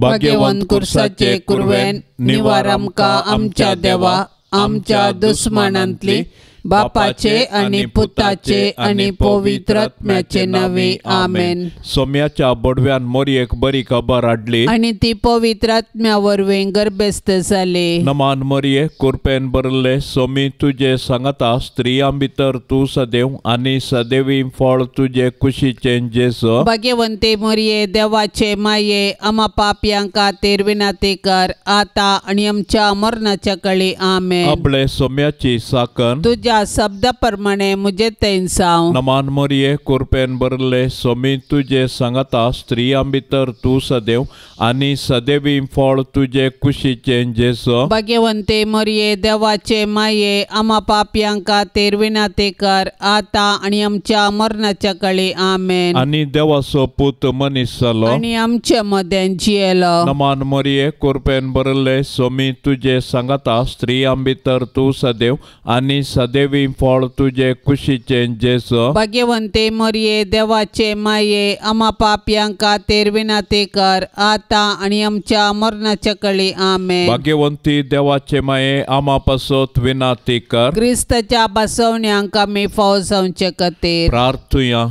भाग्यवंत कुर्साचे कुरवेन निवार आमकां आमच्या देवा आमच्या दुस्मानांतली बापाचे आनी पुताचे आनी पवित्र आत्म्याचे नावे आमेन. सोम्याच्या बोडव्यान मोरयेक बरी खबर हाडली आनी ती पवित्र आत्म्या वरवीं गर्भस्थ जाली. नमान मोरये कुरपेन भरले सोमी तुजे सांगता स्त्रियां भितर तूं सदैव आनी सदैवी फळ तुजे कुशीचें जेजू. भाग्यवंते मोरये देवाचे माये आमा पापयां खातीर विनंती कर आतां आनी आमच्या मरणाच्या कळी आमेन. आपले सोम्याची साकन तुज्या शब्दा प्रमाणे मुझे तैनसाव. नमान मोरये कुरपेन भरले सोमी तुजे सांगता स्त्रियां भितर तूं सदैव आनी सदैवी फळ तुजे कुशीचें जेजू. भाग्यवंते मोरये देवाचे माये आमा पापयां खातीर विनंती कर आतां आनी आमच्या मरणाच्या कळी आमेन. आनी देवाचो पूत मनीस जालो आनी आमचे मदें जियेलो. नमान मोरये कुरपेन भरले सोमी तुजे सांगता स्त्रियां भितर तूं सदैव आनी सदैवी फळ तुजे कुशीचें जेजू. भाग्यवंते मोरये देवाचे माये आमा पापयां खातीर विनंती कर आतां आनी आमच्या मरणाच्या कळी आमेन. भाग्यवंती देवाचे माये आमा पासत विनंती कर. क्रिस्ताच्या बसवण्यांक आमी फाव जावचे खातीर प्रार्थुया.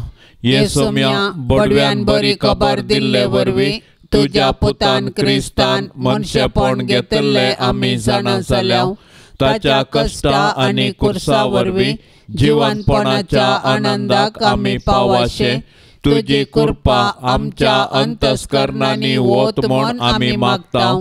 हे सोम्या बोडव्यान बरी खबर दिल्ले वरवीं तुज्या पुतान क्रिस्तान मनशेपण घेतिल्लें आमी जाणा जाल्या. ताच्या कश्टा आनी कुर्सा वरवीं जिवनपणाच्या आनंदाक आमी पावाशे तुजी कृपा आमच्या अंतस्करणांनी वत म्हूण आमी मागता.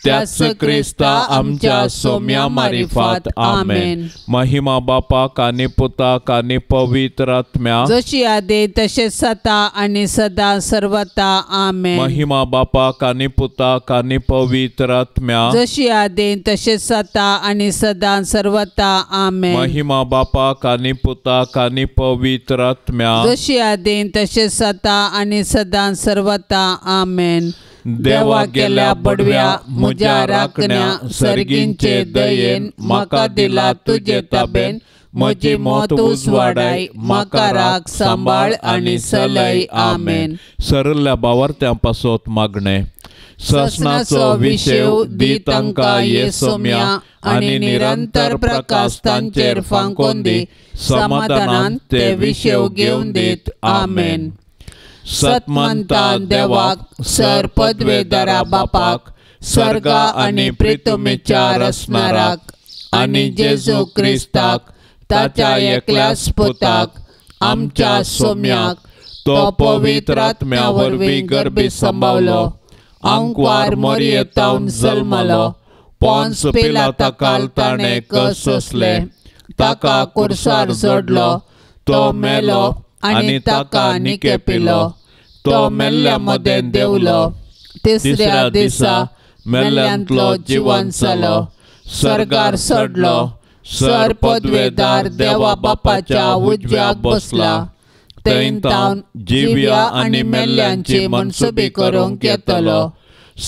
त्याच क्रिस्ता आमच्या सोम्या मारिफात आमेन. महिमा बापाक आनी पुताक आनी पवित्र आत्म्या जशी आदी तशें सता आनी सदा सर्वता आमेन. महिमा बापाक आनी पुताक आनी पवित्र आत्म्या जशी आदी तशें सता आनी सदा सर्वता आमेन. महिमा बापाक आनी पुताक आनी पवित्र आत्म्या जशी आदी तशें सता आनी सदा सर्वता आमेन. देवा गेल्या बडव्या म्हज्या राखण्या सर्गींचे दयेन म्हाका दिला तुजे ताबेन म्हजी मत उजवाडाय म्हाका राख सांबाळ आनी सलय आमेन. सरल्या बावर्त्यां पासत मागणें. ससनाचो विशेव दी तांकां ये सोम्या आनी निरंतर प्रकाश तांचेर फांकोन दी समाधानान ते विशेव घेवन दीत आमेन. सतमंता देवाक सर पदवेदारा बापाक सर्गा आनी प्रितुमीच्या रसणाराक आनी जेजू क्रिस्ताक ताच्या एकल्याच पुताक आमच्या सोम्याक तो पवित्र आत्म्या वरवीं गर्भी सांबावलो आंकवार मोरयेतावन जल्मलो पोन्स पिलाता ताणें कस सोंसले ताका कुर्सार जोडलो तो मेलो आनी ताका निकेपिलो तो मेल्ल्या मदें देंवलो तिसऱ्या दिसा मेल्ल्यांतलो जिवन जालो सर्गार चडलो सर पदवेदार देवा बापाच्या उजव्याक बसला थंय तावन जिव्या आनी मेल्ल्यांची मनसुबी करूंक येतलो.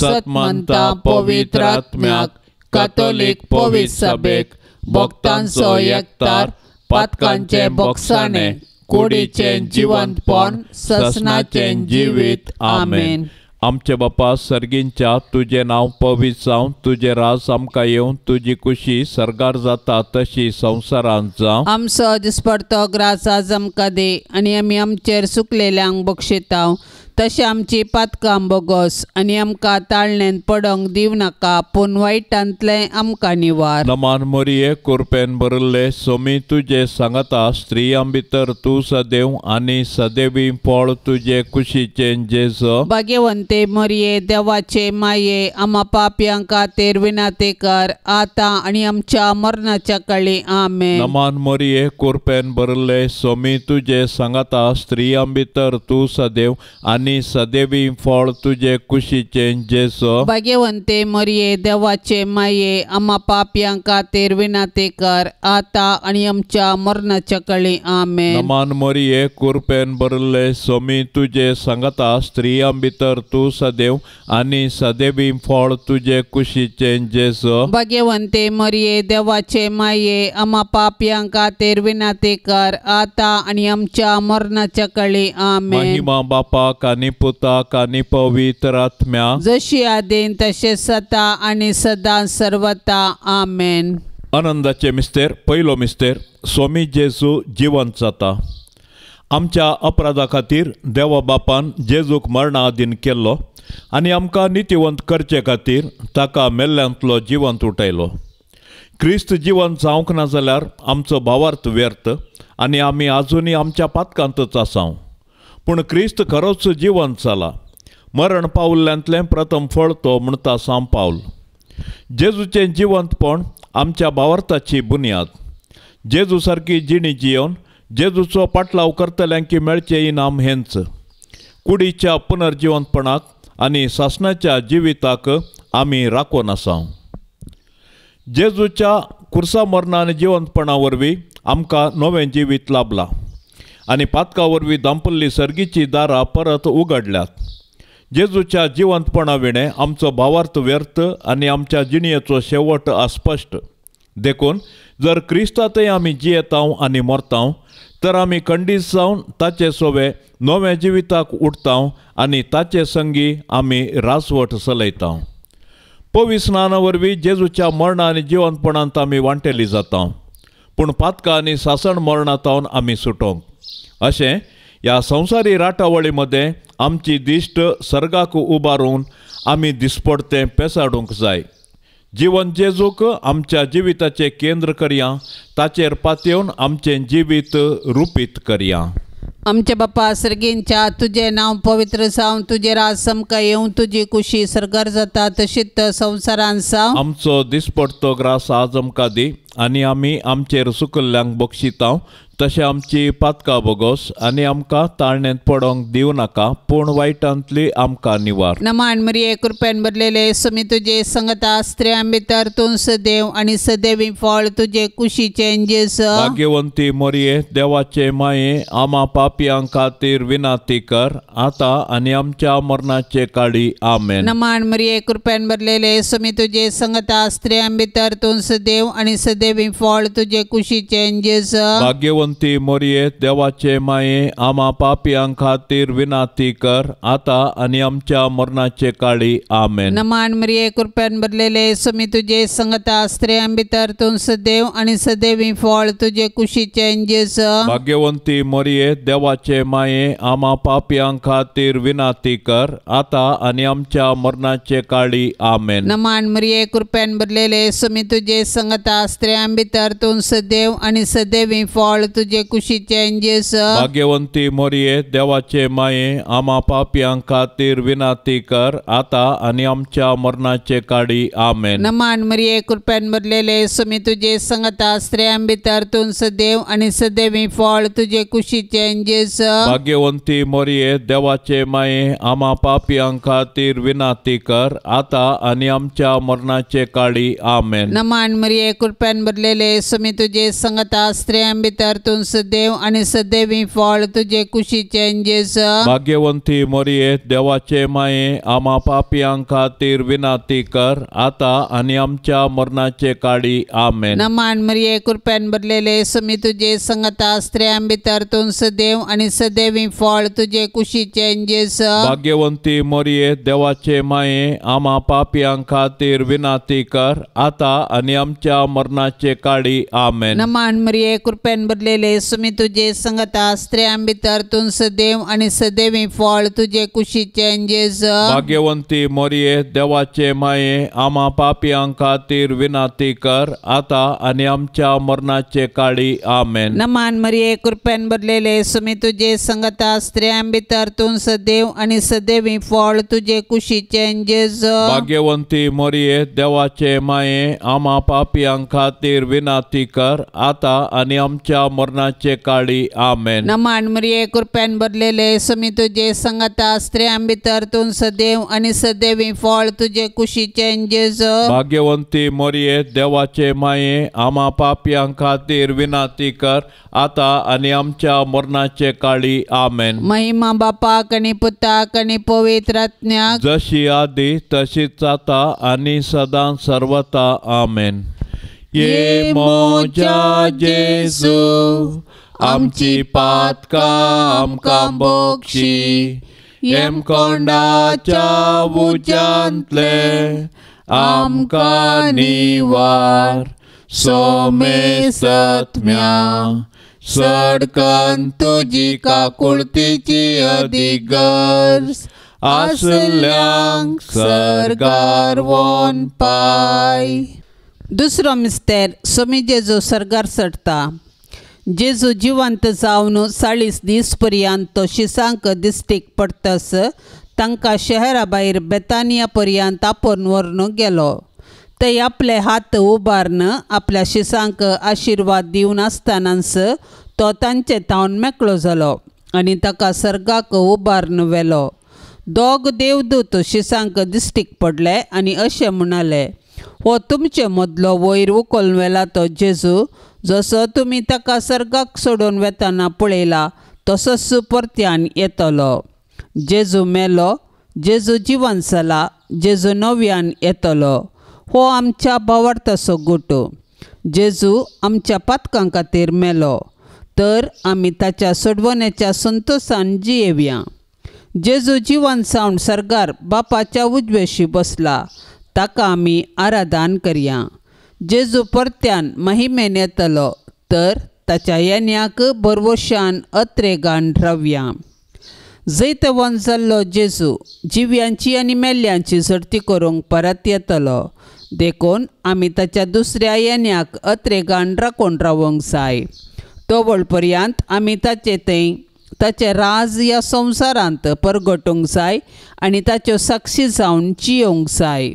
सतमंता पवित्र आत्म्याक कातोलीक पवित्र सभेक भक्तांचो एकतार पातकांचे बोगसाणे कुडीचें जिवंतपण ससनाचें जिवीत आमेन. आमचे बापा सर्गींच्या तुजें नांव पवित्र जावं तुजें राज आमकां येवं तुजी कुशी सर्गार जाता तशी संवसारांत जावं. आमचो दिसपडतो ग्रास आज आमकां दी आनी आमी आमचेर सुकलेल्यांक बक्षितांव तशें आमची पातकां बोगोस आनी आमकां ताळणेन पडोंक दिवं नाका पूण वायटांतलें आमकां निवार. नमान मोरये कुरपेन भरिल्ले सोमी तुजे सांगता स्त्रियां भितर तूं सदैव आनी सदैवी फळ तुजे कुशीचें जेजू. भाग्यवंते मोरये देवाचे माये आमा पापयां खातीर विनंती कर आतां आनी आमच्या मरणाच्या कळी आमेन. नमान मोरये कुरपेन भरिल्ले सोमी तुजे सांगता स्त्रियां भितर तूं सदैव आनी सदैवी फळ तुजे कुशीचें जेजू. भाग्यवंते मोरये देवाचे माये आमा पापयां खातीर विनंती कर आतां आनी आमच्या मरणाच्या कळी आमेन. नमान मोरये कुरपेन भरिल्ले सोमी तुजे सांगता स्त्रियां भितर तूं सदैव आनी सदैवी फळ तुजे कुशीचें जेजू. भाग्यवंते मोरये देवाचे माये आमा पापयां खातीर विनंती कर आतां आनी आमच्या मरणाच्या कळी आमेन. महिमा बापाक आनी पुताक आनी पवित्र आत्म्याक, जशी आदीन तशें सदा आनी सदां सर्वता. आमेन. आनंदाचे मिस्तेर. पयलो मिस्तेर, स्वामी जेजू जिवंत जाता. आमच्या अपराधा खातीर देवा बापान जेजूक मरणा आदीन केल्लो आनी आमकां नितीवंत करचे खातीर ताका मेल्ल्यांतलो जिवंत उठयलो. क्रिस्त जिवंत जावंक ना जाल्यार आमचो भावार्थ व्यर्थ आनी आमी आजुनूय आमच्या पातकांतच आसाव. पूण क्रिस्त खरोच जिवंत जाला. मरण पावल्ल्यांतलें प्रथम फळ तो म्हणटा सांव पावल. जेजूचें जिवंतपण आमच्या भावार्थाची बुन्याद. जेजू सारकी जिणी जियोवन जेजूचो पाटलाव करतल्यांकी मेळचें इनाम हेंच. कुडीच्या पुनर्जिवंतपणाक आनी सासणाच्या जिविताक आमी राखून आसाव. जेजूच्या कुर्सा मरणा आनी जिवंतपणा वरवीं आमकां नवें जिवीत लाभलां आनी पातका वरवीं दांपल्ली सर्गीची दारां परत उगडल्यात. जेजूच्या जिवंतपणा विणें आमचो भावार्थ व्यर्थ आनी आमच्या जिणयेचो शेवट अस्पश्ट. देखून जर क्रिस्तांतय आमी जियेताव आनी मरताव तर आमी खंडीत जावन ताचे सोवे नव्या जिविताक उठताव आनी ताचे संगी आमी रासवट चलयताव. पवित्र स्नाना वरवीं जेजूच्या मरणा आनी जिवंतपणांत आमी वांटेली जाता, पूण पातकां आनी सासण मरणांत आमी सुटोंक. अशें ह्या संवसारी राटावळी मदें आमची दिश्ट सर्गाक उबारून आमी दिसपडतें पेसाडूंक जाय. जिवन जेजूक आमच्या जिविताचें केंद्र करया, ताचेर पातयेवन आमचें जिवीत रुपीत करया. आमच्या बापा सर्गींच्या तुजें नांव पवित्र जावं, तुजें राज समकां येवं, तुजी कुशी सर्गार जाता तशीच संवसारान जावं. आमचो दिसपडतो ग्रास आज आमकां दी आनी आमी आमचेर सुकल्ल्यांक बक्षिताव तशें आमची पातकां बोगोस आनी आमकां ताळणेंत पडोंक दिवं नाका, पूण वायटांतली आमकां निवार. नमान मरिये, कृपेन भरलेले, स्वामी तुजे संगता, स्त्रियां भितर तूं सदैव आनी सदैवी फळ तुजे कुशीचें जेजू. भाग्यवंती मरिये, देवाचे माये, आमा पापयां खातीर विनंती कर आतां आनी आमच्या मरणाचे काळी. आमेन. नमान मरिये, कृपेन भरलेले, स्वामी तुजे संगता, स्त्रियां भितर तूं सदैव आनी सदैवी फळ तुजे कुशीचें जेजू. भाग्यवंती मरिये, देवाचे माये, आमा पापयां खातीर विनंती कर आतां आनी आमच्या मरणाचे काळी. आमेन. नमान मरिये, कृपेन भरलेले, स्वामी तुजे संगता, स्त्रियां भितर तूं सदैव आनी सदैवी फळ तुजे कुशीचें जेजू. भाग्यवंती मरिये, देवाचे माये, आमा पापयां खातीर विनंती कर आतां आनी आमच्या मरणाचे काळी. आमेन. नमान मरिये, कृपेन भरलेले, स्वामी तुजे संगता, स्त्रियां भितर तूं सदैव आनी सदैवी फळ तुजे कुशीचें जेजू. भाग्यवंती मरिये, देवाचे माये, आमा पापयां खातीर विनंती कर आतां आनी आमच्या मरणाचे काळी. आमेन. नमान मरिये, कृपेन भरलेले, स्वामी तुजे संगता, स्त्रियां भितर तूं सदैव आनी सदैवी फळ तुजे कुशीचें जेजू. भाग्यवंती मरिये, देवाचे माये, आमा पापयां खातीर विनंती कर आतां आनी आमच्या मरणाचे काळी. आमेन. नमान मरिये, कृपेन भरलेले, स्वामी तुजे संगता, स्त्रियां भितर तूं सदैव आनी सदैवी फळ तुजे कुशीचें जेजू. भाग्यवंती मरिये, देवाचे माये, आमा पापयां खातीर विनंती कर आतां आनी आमच्या मरणाचे काळी. आमेन. नमान मरिये, कृपेन भरलेले, स्वामी तुजे संगता, स्त्रियां भितर तूं सदैव आनी सदैवी फळ तुजे कुशीचें जेजू. भाग्यवंती मरिये, देवाचे माये, आमा पापयां खातीर विनंती कर आतां आनी आमच्या मरणाचे काळी. आमेन. नमान मरिये, कृपेन भरलेले, स्वामी तुजे संगता, स्त्रियां भितर तूं सदैव आनी सदैवी फळ तुजे कुशीचें जेजू. भाग्यवंती मरिये, देवाचे माये, आमा पापयां खातीर विनंती कर आतां आनी आमच्या मरणाचे काळी. आमेन. नमान मरिये, कृपेन भरलेले, स्वामी तुजे संगता, स्त्रियां भितर तूं सदैव आनी सदैवी फळ तुजे कुशीचें जेजू. भाग्यवंती मरिये, देवाचे माये, आमा पापयां खातीर विनंती कर आतां आनी आमच्या मरणाचे काळी. आमेन. नमान मरिये, कृपेन भरलेले, स्वामी तुजे संगता, स्त्रियां भितर तूं सदैव आनी सदैवी फळ तुजे कुशीचें जेजू. भाग्यवंती मरिये, देवाचे माये, आमा पापयां खातीर विनंती कर आतां आनी आमच्या मरणाचे काळी. आमेन. महिमा बापाक आनी पुताक आनी पवित्र आत्म्याक, जशी आदी तशीच आतां आनी सदां सर्वता. आमेन. ये मोजा जेजू, आमची पातकां आमकां बक्षी, हेमकोंडाच्या उज्यांतले आमकां निवार सोमेसत्म्या सडकन तुजी काकुळतीची अदीक गरज आसल्यांक सर्गार वोन पाय. दुसरो मिस्तेर सोमी जेजू सर्गार चडटा. जेजू जिवंत जावन 40 दीस पर्यंत तो शिसांक दिश्टीक पडतस तांकां शहरा भायर बेतानिया पर्यंत आपोवन व्हरून गेलो. ते आपले हात उबारून आपल्या शिसांक आशिर्वाद दिवन आसतनाच तो तांचे थावन मेकळो जालो आनी ताका सर्गाक उबारून व्हेलो. दोग देवदूत शिसांक दिश्टीक पडले आनी अशें म्हणाले, हो तुमचे मदलो वयर उखलून व्हेला तो जेजू, जसो तुमी ताका सर्गाक सोडून वेतना पळयला तसोच परत्यान येतलो. जेजू मेलो, जेजू जिवन जाला, जेजू नव्यान येतलो. हो आमच्या भावार्थाचो गुट. जेजू आमच्या पातकां खातीर मेलो तर आमी ताच्या सोडवण्याच्या संतोशान जियेवया. जेजू जिवन जावन सर्गार बापाच्या उजवेशी बसला, ताका आमी आराधन करया. जेजू परत्यान महिमेन येतलो तर ताच्या येण्याक भरवशान अत्रेगान रावया. जैतवंत जाल्लो जेजू जिव्यांची आनी मेल्ल्यांची झडती करूंक परत येतलो, देखून आमी ताच्या दुसऱ्या येण्याक अत्रेगान राखून रावंक जाय. तोवळ पर्यंत आमी ताचे थंय ताचें राज ह्या संवसारांत परगटूंक जाय आनी ताच्यो साक्षी जावन जियोवंक जाय.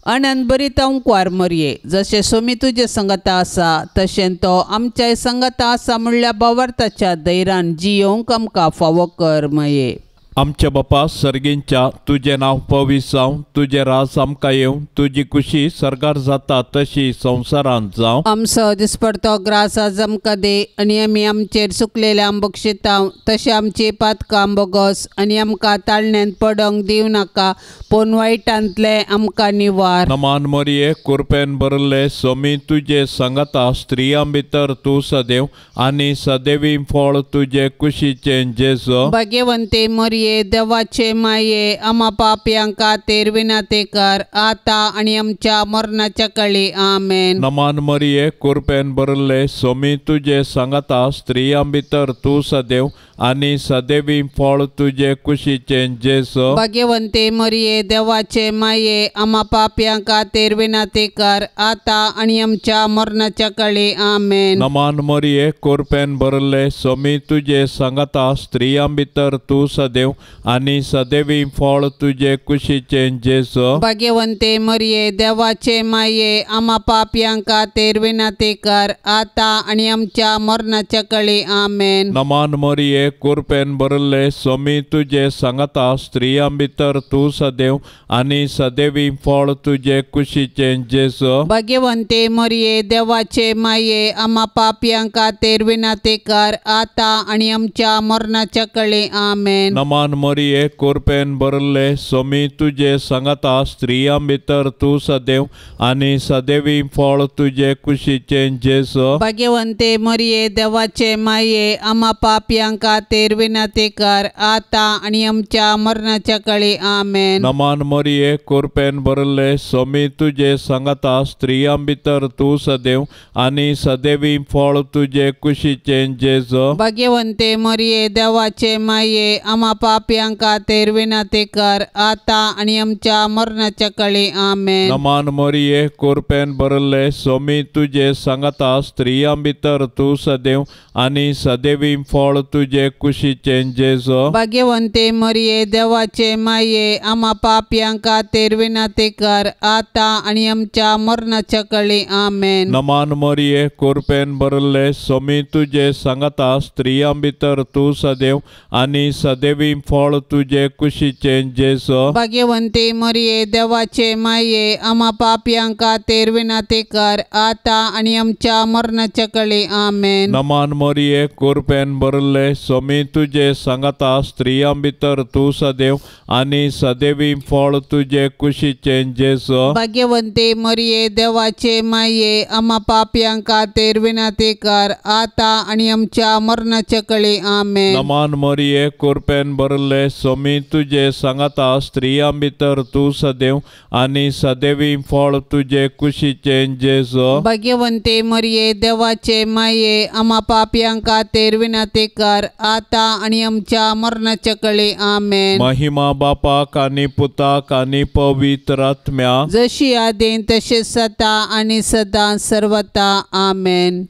अनंत बरी अंकवार मरये, जशें सोमी तुजे संगता आसा तशें तो आमच्याय संगता आसा म्हणल्या भावार्थाच्या धैर्यान जियोवंक आमकां फावो कर मये. आमच्या बापा सर्गींच्या तुजें नांव पवित्र जावं, तुजें राज आमकां येवं, तुजी खुशी सर्गार जाता तशी संवसारांत जावं. आमचो दिसपडतो ग्रास आज आमकां दी आनी आमी आमचेर चुकलेल्या बक्षितांव तशें आमची पातकां बोगस आनी आमकां ताळण्यांत पडोंक दिवं नाका, पूण वायटांतलें आमकां निवार. नमान मरये, कुरपेन भरले सोमी तुजे संगता, स्त्रियां भितर तूं सदैव आनी सदैवी फळ तुजे कुशीचें जेजू. भाग्यवंते मरये, देवाचे माये, आमा पापयांक खातीर विनंती कर आता आनी आमच्या मरणाच्या काळी. आमेन. नमान मरये, कुरपेन भरले सोमी तुजे संगता, स्त्रियां भितर तूं सदैव आनी सदैवी फळ तुजे कुशीचें जेजू. भाग्यवंते मरये, देवाचे माये, आमा पापयांक खातीर विनंती कर आता आनी आमच्या मरणाच्या काळी. आमेन. नमान मरये, कुरपेन भरले सोमी तुजे संगता, स्त्रियां भितर तूं सदैव आनी सदैवी फळ तुजे कुशीचें जेजू. भाग्यवंते मरये, देवाचे माये, आमा पापयांक खातीर विनंती कर आता आनी आमच्या मरणाच्या काळी. आमेन. नमान मरये, कुरपेन भरले सोमी तुजे संगता, स्त्रियां भितर तूं सदैव आनी सदैवी फळ तुजे कुशीचें जेजू. भाग्यवंते मरये, देवाचे माये, आमा पापयांक खातीर विनंती कर आता आनी आमच्या मरणाच्या काळी. आमेन. नमान मरये, कुरपेन भरले सोमी तुजे संगता, स्त्रियां भितर तूं सदैव आनी सदैवी फळ तुजे कुशीचें जेजू. भाग्यवंते मरये, देवाचे माये, आमा पापयांक खातीर विनंती कर आता आनी आमच्या मरणाच्या काळी. आमेन. नमान मरये, कुरपेन भरले सोमी तुजे संगता, स्त्रियां भितर तूं सदैव आनी सदैवी फळ तुजे कुशीचें जेजू. भाग्यवंते मरये, देवाचे माये, आमा पापयांक खातीर विनंती कर आता आनी आमच्या मरणाच्या काळी. आमेन. नमान मरये, कुरपेन भरले सोमी तुजे संगता, स्त्रियां भितर तूं सदैव आनी सदैवी फळ तुजे कुशीचें जेजू. भाग्यवंते मरये, देवाचे माये, आमा पापयांक खातीर विनंती कर आता आनी आमच्या मरणाच्या काळी. आमेन. नमान मरये, कुरपेन भरले सोमी तुजे संगता, स्त्रियां भितर तूं सदैव आनी सदैवी फळ तुजे कुशीचें जेजू. भाग्यवंते मरये, देवाचे माये, आमा पापयांक खातीर विनंती कर आता आनी आमच्या मरणाच्या काळी. आमेन. नमान मरये, कुरपेन भरले सोमी तुजे सांगाता स्त्रियां भितर तूं सदैव आनी सदैवी फळ तुजे कुशीचें जेजू। भाग्यवंती मरिये देवाचे माये आमा पापयां खातीर विनंती कर आतां आनी आमच्या मरणाच्या कळी। आमेन। नमान मरिये कृपेन भरले सोमी तुजे सांगाता स्त्रियां भितर तूं सदैव आनी सदैवी फळ तुजे कुशीचें जेजू। भाग्यवंती मरिये देवाचे माये आमा पापयां खातीर विनंती कर आतां आनी आमच्या मरणाच्या कळी। आमेन। महिमा बापाक आनी पुताक आनी पवित्र आत्म्याक, जशी आदीं तशी सदा आनी सदां सर्वता। आमेन।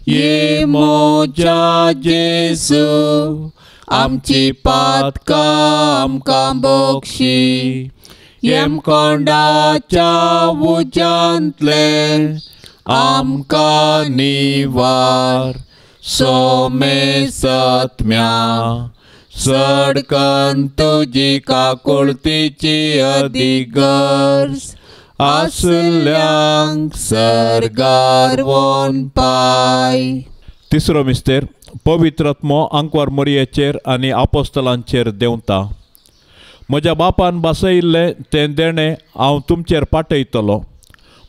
ये म्हज्या जेजू आमची पातकां आमकां बक्षी, येमकोंडाच्या उज्यांतले आमकां निवार, सोमेसत्म्या सडकन तुजी काकुळतीची अदीक गरज आसल्यांक सर्गार वोन पाय। तिसरो मिस्तेर पवित्र आत्मो आंकवार मोरयेचेर आनी आपोस्तलांचेर देंवता। म्हज्या बापान बसयिल्लें तें देणें हांव तुमचेर पाठयतलो,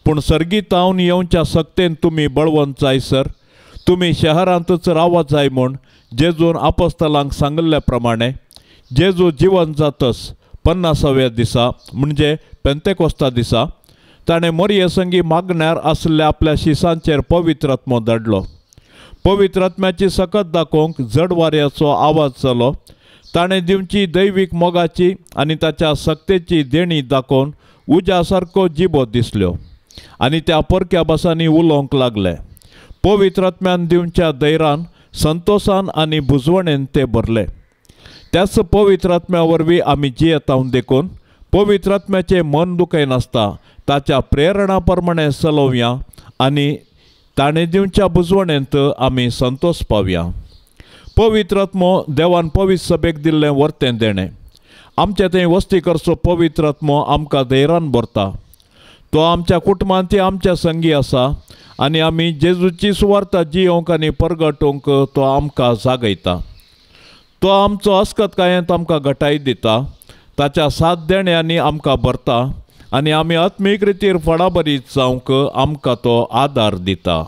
पूण सर्गीत हांव येवच्या सक्तेन तुमी बळवंत जायसर तुमी शहरांतूच रावत जाय म्हूण जेजून आपोस्तलांक सांगिल्ल्या प्रमाणे जेजू जिवन जातस 50व्या दिसा म्हणजे पेंतेकोस्ता दिसा ताणें मोरये संगी मागण्यार आसल्या आपल्या शिसांचेर पवित्र आत्मो धाडलो। पवित्र आत्म्याची सकत दाखोवंक जड वाऱ्याचो आवाज जालो। ताणें दिवची दैवीक मोगाची आनी ताच्या सक्तेची देणी दाखोवन उज्या सारको जिबो दिसल्यो आनी त्या परक्या भासांनी उलोवंक लागले। पवित्र आत्म्यान दिवच्या धैर्यान संतोषान आनी बुजवणेन ते भरले। त्याच पवित्र आत्म्या वरवीं आमी जियेता देखून पवित्र आत्म्याचें मन दुखयनासता ताच्या प्रेरणा प्रमाणे चलोवया आनी ताणें दिवच्या बुजवणेंत आमी संतोष पावया। पवित्र आत्मो देवान पवित्र सभेक दिल्लें वर्तें देणें। आमचे थंय वस्ती करचो पवित्र आत्मो आमकां धैर्यान भरता। तो आमच्या कुटुंबांत आमच्या संगी आसा आनी आमी जेजूची सुवार्ता जियोवंक आनी परगटोवंक तो आमकां जागयता। तो आमचो अस्कतकायेंत आमकां घटाय दिता, ताच्या साथ देण्यांनी आमकां भरता आनी आमी आत्मीक रितीर फळाबरीत जावंक आमकां तो आदार दिता।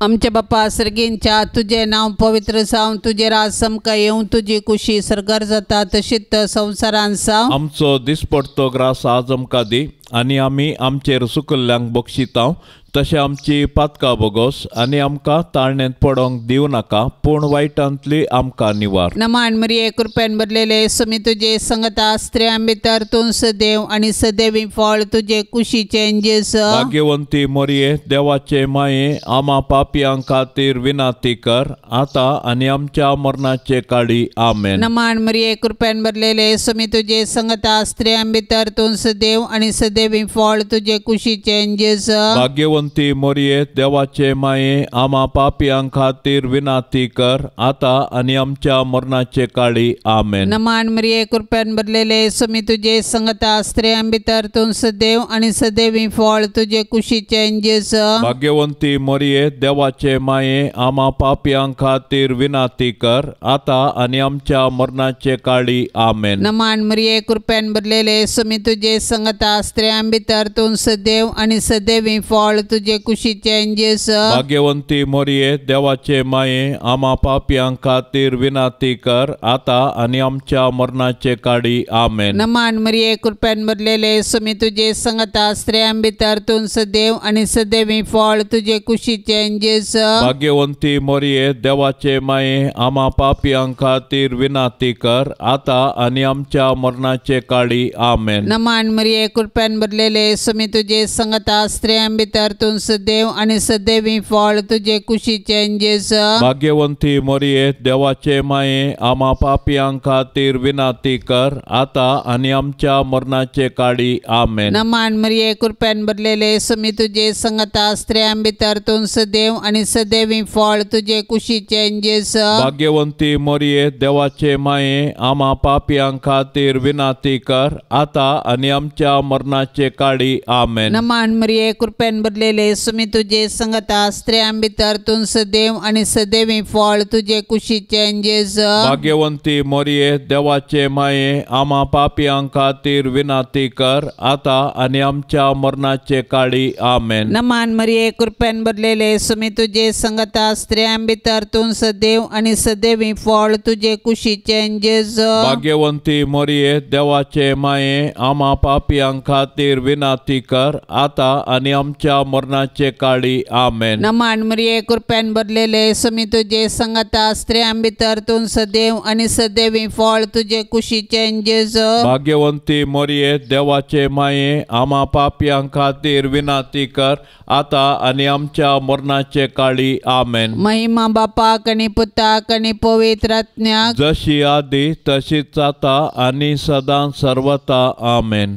आमच्या बापा सर्गींच्या तुजें नांव पवित्र जावं, तुजें राज समकां येवं, तुजी कुशी सर्गार जाता तशीच संवसारान जावं। आमचो दिसपडतो ग्रास आज आमकां दी आनी आमी आमचेर सुकल्ल्यांक बक्षितांव तशें आमची पातकां बोगोस आनी आमकां ताळणेंत पडोंक दिवं नाका, पूण वायटांतली आमकां निवार। नमान मरिये कृपेन भरलेले सुमी तुजे संगता स्त्रियां भितर तूं सदैव आनी सदैवी फळ तुजे कुशीचें जेजू। भाग्यवंती मरिये देवाचे माये आमा पापयां खातीर विनंती कर आतां आनी आमच्या मरणाचे काळी। आमेन। नमान मरिये कृपेन भरलेले सुमी तुजे संगता स्त्रियां भितर तूं सदैव आनी सदैवी फळ तुजे कुशीचें जेजू। भाग्यवंती मरिये देवाचे माये आमा पापयां खातीर विनंती कर आतां आनी आमच्या मरणाचे काळी। आमेन। नमान मरिये कृपेन भरलेले सुमी तुजे संगता स्त्रियां भितर तूं सदैव आनी सदैवी फळ तुजे कुशीचें जेजू। भाग्यवंती मरिये देवाचे माये आमा पापयां खातीर विनंती कर आतां आनी आमच्या मरणाचे काळी। आमेन। नमान मरिये कृपेन भरलेले सुमी तुजे संगता स्त्रियां भितर तूं सदैव आनी सदैवी फळ तुजे कुशीचें जेजू। भाग्यवंती मरिये देवाचे माये आमा पापयां खातीर विनंती कर आतां आनी आमच्या मरणाचे काळी। आमेन। नमान मरिये कृपेन भरलेले सुमी तुजे संगता स्त्रियां भितर तूं सदैव आनी सदैवी फळ तुजे कुशीचें जेजू। भाग्यवंती मरिये देवाचे माये आमा पापयां खातीर विनंती कर आतां आनी आमच्या मरणाचे काळी। आमेन। नमान मरिये कृपेन भरलेले सुमी तुजे संगता स्त्रियां भितर तूं सदैव आनी सदैवी फळ तुजे कुशीचें जेजू। भाग्यवंती मरिये देवाचे माये आमा पापयां खातीर विनंती कर आतां आनी आमच्या मरणाचे काळी। आमेन। नमान मरिये कृपेन भरलेले सुमी तुजे संगता स्त्रियां भितर तूं सदैव आनी सदैवी फळ तुजे कुशीचें जेजू। भाग्यवंती मरिये देवाचे माये आमा पापयां खातीर विनंती कर आतां आनी आमच्या मरणाचे काळी। आमेन। नमान मरिये कृपेन भरलेले भरलेले सुमी तुजे संगता स्त्रियां भितर तूं सदैव आनी सदैवी फळ तुजे कुशीचें जेजू। भाग्यवंती मोरये देवाचे माये आमा पापयां खातीर विनंती कर आता आनी आमच्या मरणाचे काळी आमेन। नमान मरिये कृपेन भरलेले सुमी तुजे संगता स्त्रियां भितर तूं सदैव आनी सदैवी फळ तुजे कुशीचें जेजू। भाग्यवंती मोरये देवाचे माये आमा पापयां खातीर विनंती कर आता आनी आमच्या मरणाचे काळी आमेन। नमान मरिये कृपेन भरलेले सुमी तुजे संगता स्त्रियां भितर तूं सदैव आनी सदैवी फळ तुजे कुशीचें जेजू। भाग्यवंती मोरये देवाचे माये आमा पापयां खातीर विनंती कर आता आनी आमच्या मरणाचे काळी आमेन। महिमा बापाक आनी पुताक आनी पवित्र आत्म्याक, जशी आदी तशीच आता आनी सदां सर्वता आमेन।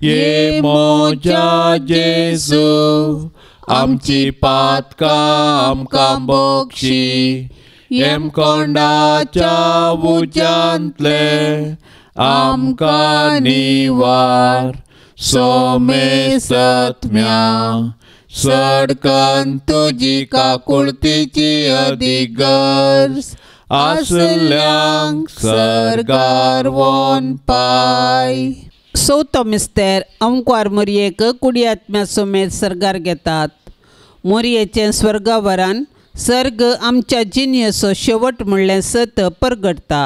ये मोजा जेजू आमची पातकां आमकां बक्षी, येमकोंडाच्या उज्यांतले आमकां निवार, सोमेसत्म्या सडकन तुजी काकुळतीची अदीक गरज आसल्यांक सर्गार वोन पाय। चवथो मिस्तेर अंकवार मोरयेक कुडी आत्म्या समेत सर्गार घेतात। मोरयेचें स्वर्गावरान सर्ग आमच्या जिणेचो शेवट म्हणलें सत परगटता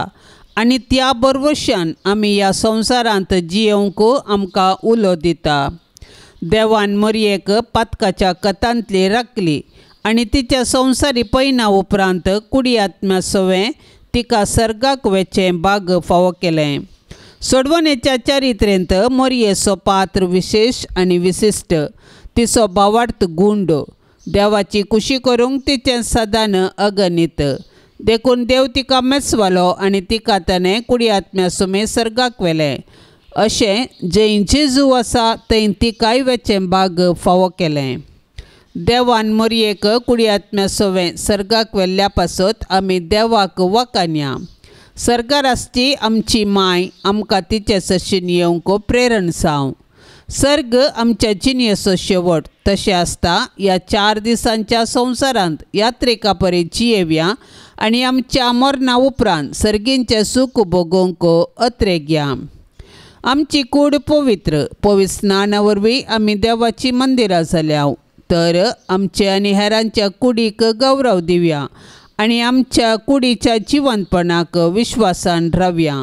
आनी त्या बरवशान आमी ह्या संवसारांत जियेवंक आमकां उलो दिता। देवान मोरयेक पातकाच्या कथांतली राखली आनी तिच्या संवसारी पयना उपरांत कुडी आत्म्या सवें तिका सर्गाक वेचें भाग फावो केलें। सोडवणेच्या चारित्रेंत मोरयेचो पात्र विशेश आनी विशिश्ट, तिचो भावार्थ गुंड, देवाची कुशी करूंक तिचें सदान अगणीत, देखून देव तिका मेसवालो आनी तिका ताणें कुडी आत्म्या समेत सर्गाक व्हेलें। अशें जंय जेजू आसा थंय तिकाय वेचें भाग फावो केलें। देवान मोरयेक कुडी आत्म्या सवें सर्गाक व्हेल्ल्या पासत आमी देवाक वाखाणया। सर्गार आसची आमची माय आमकां तिचे सशीन येवंक प्रेरण जावं। सर्ग आमच्या जिणेचो शेवट तशें आसता ह्या 4 दिसांच्या संवसारांत यात्रेका परी जियेवया आनी आमच्या मरणा उपरांत सर्गींचें सूख भोगोवंक अत्रेगया। आमची कूड पवित्र पवित्र स्नाना वरवीं आमी देवाची मंदिरां जाल्या, तर आमचे आनी हेरांच्या कुडीक गौरव दिवया आनी आमच्या कुडीच्या जिवंतपणाक विश्वासान रावया।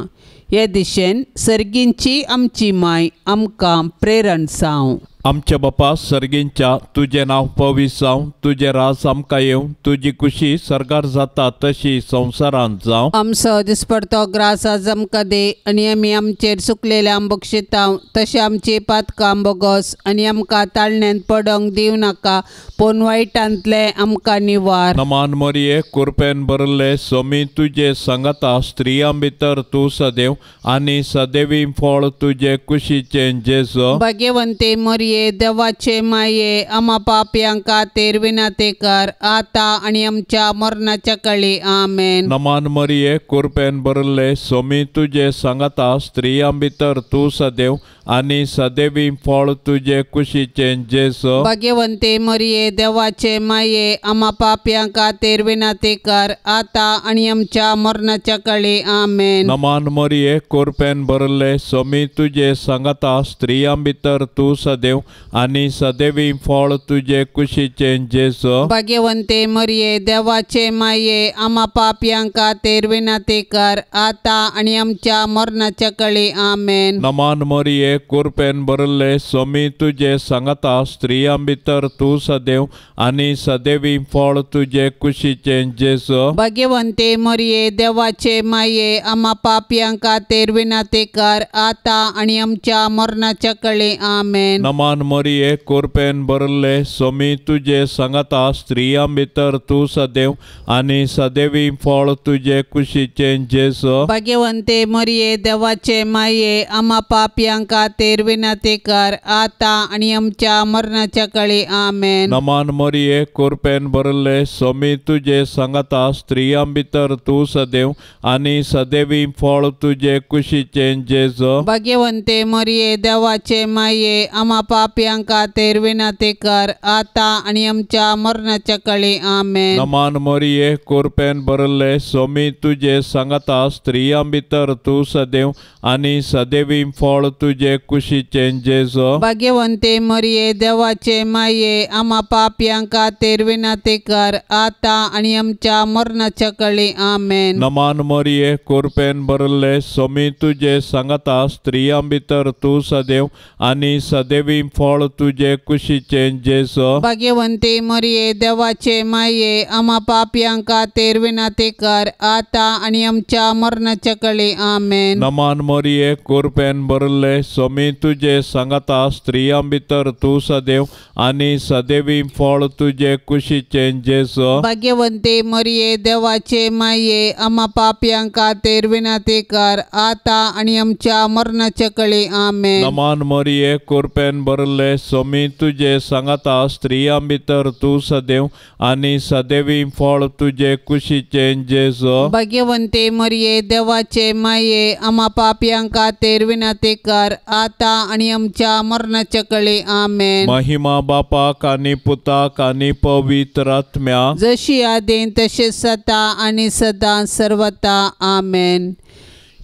हे दिशेन सर्गींची आमची माय आमकां प्रेरण जावं। आमच्या बापा सर्गींच्या तुजें नांव पवित्र जावं, तुजें राज आमकां येवं, तुजी कुशी सर्गार जाता तशी संवसारांत जावं। आमचो दिसपडतो ग्रास आज आमकां दी आनी आमी आमचेर सुकलेल्या बक्षितांव तशें आमची पातकां बोगस आनी आमकां ताळण्यांत पडोंक दिवं नाका, पूण वायटांतलें आमकां निवार। नमान मरिये कुरपेन भरले सोमी तुजे संगता, स्त्रियां भितर तूं सदैव आनी सदैवी फळ तुजे कुशीचें जेजू। भाग्यवंती मरिये देवाचे माये आमा पापयां खातीर विनंती कर आता आनी आमच्या मरणाच्या काळी आमेन। नमान मरिये कुरपेन भरले सोमी तुजे संगता, स्त्रियां भितर तूं सदैव आनी सदैवी फळ तुजे कुशीचें जेजू। भाग्यवंती मरिये देवाचे माये आमा पापयां खातीर विनंती कर आता आनी आमच्या मरणाच्या काळी आमेन। नमान मरिये कुरपेन भरले सोमी तुजे संगता, स्त्रियां भितर तूं सदैव आनी सदैवी फळ तुजे कुशीचें जेजू। भाग्यवंती मरिये देवाचे माये आमा पापयां खातीर विनंती कर आता आनी आमच्या मरणाच्या काळी आमेन। नमान मरिये कुरपेन भरले सोमी तुजे संगता, स्त्रियां भितर तूं सदैव आनी सदैवी फळ तुजे कुशीचें जेजू। भाग्यवंती मरिये देवाचे माये आमा पापयां खातीर विनंती कर आता आनी आमच्या मरणाच्या काळी आमेन। नमान मरिये कुरपेन भरले सोमी तुजे संगता, स्त्रियां भितर तूं सदैव आनी सदैवी फळ तुजे कुशीचें जेजू। भाग्यवंती मरिये देवाचे माये आमा पापयां खातीर विनंती कर आता आनी आमच्या मरणाच्या काळी आमेन। नमान मरिये कुरपेन भरले सोमी तुजे संगता, स्त्रियां भितर तूं सदैव आनी सदैवी फळ तुजे कुशीचें जेजू। भाग्यवंती मरिये देवाचे माये आमा पापयां खातीर विनंती कर आतां आनी आमच्या मरणाच्या कळी. आमेन. नमान मरिये कुरपेन भरले सोमी तुजे सांगाता स्त्रियां भितर तूं सदैव आनी सदैवी फळ तुजे कुशीचें जेजो. भाग्यवंते मरिये देवाचे माये आमा पापयां खातीर विनंती कर आतां आनी आमच्या मरणाच्या कळी. आमेन. नमान मरिये कुरपेन भरले सोमी तुजे सांगाता स्त्रियां भितर तूं सदैव आनी सदैवी फळ तुजे कुशीचें जेजो. भाग्यवंते मरिये देवाचे माये आमा पापयां खातीर विनंती कर आतां आनी आमच्या मरणाच्या कळी. आमेन. नमान मरिये कुरपेन भरले सोमी तुजे सांगाता स्त्रियां भितर तूं सदैव आनी सदैवी फळ तुजे कुशीचें जेजो. भाग्यवंते मरिये देवाचे माये आमा पापयां खातीर विनंती कर आतां आनी आमच्या मरणाच्या कळी. आमेन. नमान मरिये कुरपेन भरले सोमी तुजे सांगाता स्त्रियां भितर तूं सदैव आनी सदैवी फळ तुजे कुशीचें जेजो. भाग्यवंते मरिये देवाचे माये आमा पापयां खातीर विनंती कर आतां आनी आमच्या मरणाच्या कळी. आमेन. महिमा बापाक आनी पुताक आनी पवित्र आत्म्याक, जशी आदीं तशी सदा आनी सदां सर्वता. आमेन.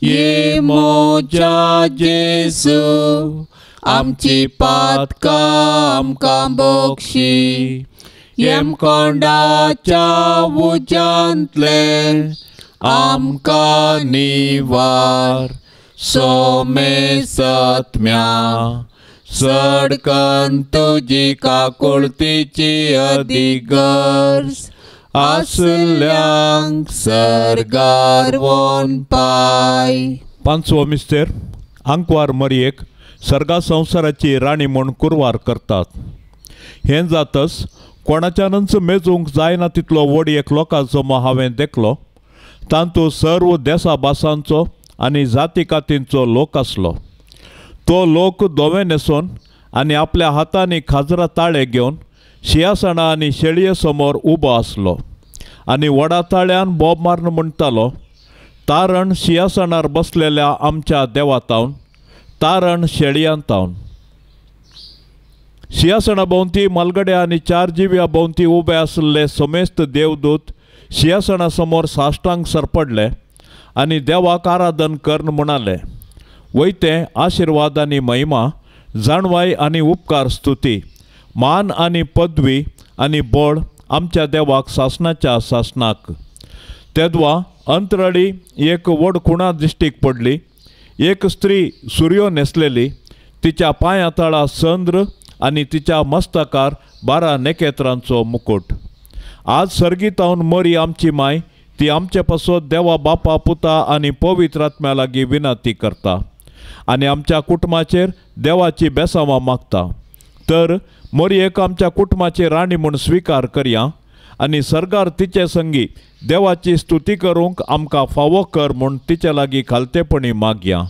ये मोजा जेजू आमची पातकां आमकां बक्षी येमकोंडाच्या उज्यांतले आमकां निवार सोमे सत्म्या सडकन तुजी काकुळतीची अधिगर्ज आसल्यांक सर्गार वोन पाय. पांचवो मिस्तेर आंकवार मरयेक सर्गा संवसाराची राणी म्हूण कुरवार करतात. हें जातच कोणाच्यानच मेजूंक जायना तितलो व्हड एक लोकांचो हांवें देखलो. तांतू सर्व देसा भासांचो आनी जाती कातींचो लोक आसलो. तो लोक धवे न्हेसोन आनी आपल्या हातांनी खाजरा ताळे घेवन शिंयासणां आनी शेळये समोर उबो आसलो आनी व्हडा ताळ्यान बोब मारून म्हणटालो, तारण शिंयासणार बसलेल्या आमच्या देवातावन, तारण शेळयांतावन. शिंयासणा भोंवती मालगड्या आनी चार जिव्या भोंवती उबे आसले समेस्त देवदूत शिंयासणा समोर साश्टांग सरपडले आनी देवाक आराधन करून म्हणाले, वयते आशिर्वाद आनी महिमा, जाणवाय आनी उपकार स्तुती, मान आनी पदवी आनी बळ आमच्या देवाक सासणाच्या सासणाक. तेदवा अंतराळी एक व्हड खुणा दिश्टीक पडली. एक स्त्री सुर्यो न्हेसलेली, तिच्या पांया तळा चंद्र आनी तिच्या मस्तकार 12 नखेत्रांचो मुकुट. आज सर्गीतावन मरी आमची माय ती आमचे पासत देवा बापा पुता आनी पवित्र आत्म्या लागीं विनंती करता आनी आमच्या कुटुंबाचेर देवाची बेसांवां मागता. तर मरयेक आमच्या कुटुंबाची राणी म्हूण स्विकार करया आनी सर्गार तिचे संगी देवाची स्तुती करूंक आमकां फावो कर म्हूण तिचे लागीं खालतेपणी मागया.